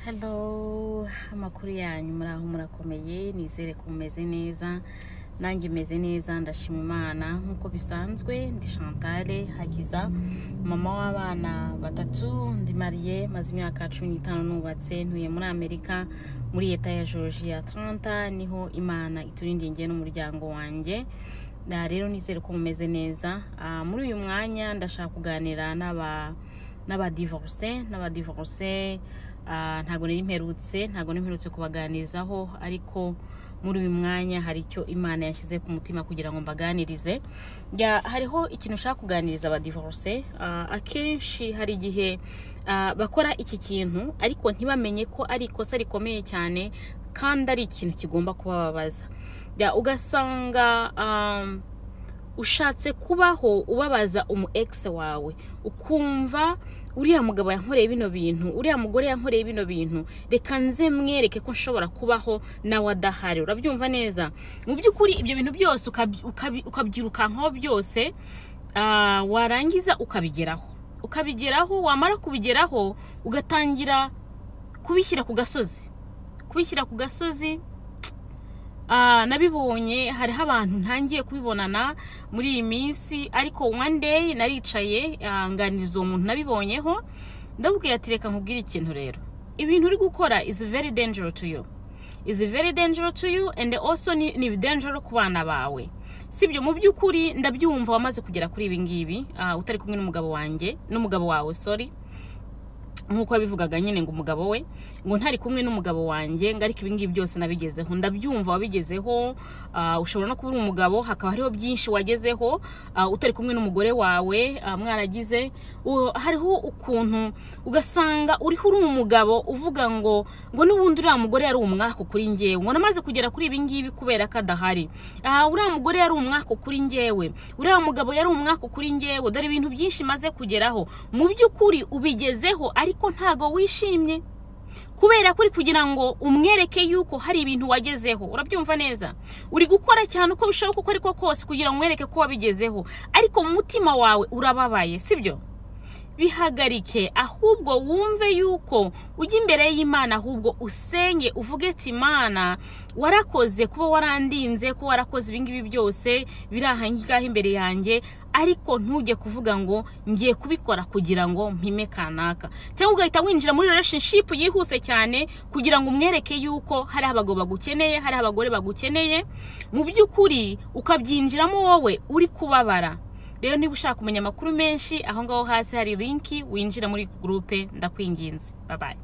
Hello, amakuru yanyu? Muri aho murakomeye? Nizere ko mumeze neza. Nanjye meze neza, ndashima Imana. Nk'uko bisanzwe, ndi Chantal Hakiza, mama w'abana batatu, ndi mariée, maze imyaka 15 nubatse, ntuye muri Amerika, muri leta ya Georgia, Atlanta, niho Imana iturindiye njye n'umuryango wanjye. Na rero nizere ko mumeze neza. Muri uyu mwanya ndashaka kuganira n'aba divorcé. Ntabwo nari mperutse kubaganirizaho, ariko muri uyu mwanya hari icyo Imana yashyize ku mutima kugira ngo mbaganirize. Ya, hariho ikintu ushaka kuganiriza aba divorcé. Akenshi hari igihe bakora iki kintu ariko ntibamenye ko ari ikosa rikomeye cyane kandi ari ikintu kigomba kubababaza. Ya, ugasanga ushatse kubaho ubabaza umu ex wawe, ukumva uriya mugabo yankoreye bino bintu, uriya mugore yankoreye bino bintu, reka nze mwereke ko nshobora kubaho nawe adahari. Urabyumva neza? Mu by'ukuri ibyo bintu byose ukabyirukankaho byose, warangiza ukabigeraho, wamara kubigeraho ugatangira kubishyira ku gasozi, kubishyira ku gasozi. Nabibonye, hariho abantu ntangiye kubibonana muri iyi minsi, ariko one day naricaye, nganiriza uwo muntu nabibonyeho, ndabubwiye ati: "Reka nkubwire ikintu rero, ibintu uri gukora is very dangerous to you, is very dangerous to you and also ni dangerous ku bana bawe, sibyo? Mu by'ukuri ndabyumva, wamaze kugera kuri ibi ngibi utari kumwe n'umugabo wanjye, n'umugabo wawe, sorry." Nk'uko yabivugaga nyine, ngo umugabo we, ngo ntari kumwe n'umugabo wanjye, ngo ariko ibi ngibi byose nabigezeho. Ndabyumva, wabigezeho. Ushobora no kuba uri umugabo, hakaba hariho byinshi wagezeho utari kumwe n'umugore wawe. Mwaragize hariho ukuntu ugasanga uriho uri umugabo uvuga ngo n'ubundi uriya mugore yari umwaku kuri njyewe, ngo namaze kugera kuri ibi ngibi kubera ko adahari. Uriya mugore yari umwaku kuri njyewe, uriya mugabo yari umwaku kuri njyewe, dore ibintu byinshi maze kugeraho. Mu by'ukuri ubigezeho, ariko ntago wishimye kubera ko uri kugira ngo umwereke yuko hari ibintu wagezeho. Urabyumva neza? Uri gukora cyane uko bishoboka, uko ariko kose, kugira ngo umwereke ko wabigezeho, ariko mu mutima wawe urababaye, sibyo? Bihagarike, ahubwo wumve yuko ujya imbere y'Imana, ahubwo usenge, uvuge ati: "Imana, warakoze kuba warandinze, kuba warakoze ibingibi byose biri aha ngaha imbere yanjye." Ariko ntujye kuvuga ngo ngiye kubikora kugira ngo mpime kanaka, cyangwa ugahita winjira muri relationship yihuse cyane kugira ngo umwereke yuko hari abagabo bagukeneye, hari abagore bagukeneye. Mu by'ukuri ukabyinjiramo wowe uri kubabara. Rero niba ushaka kumenya amakuru menshi, aho ngaho hasi hari link winjira muri groupe. Ndakwinginze, bye bye.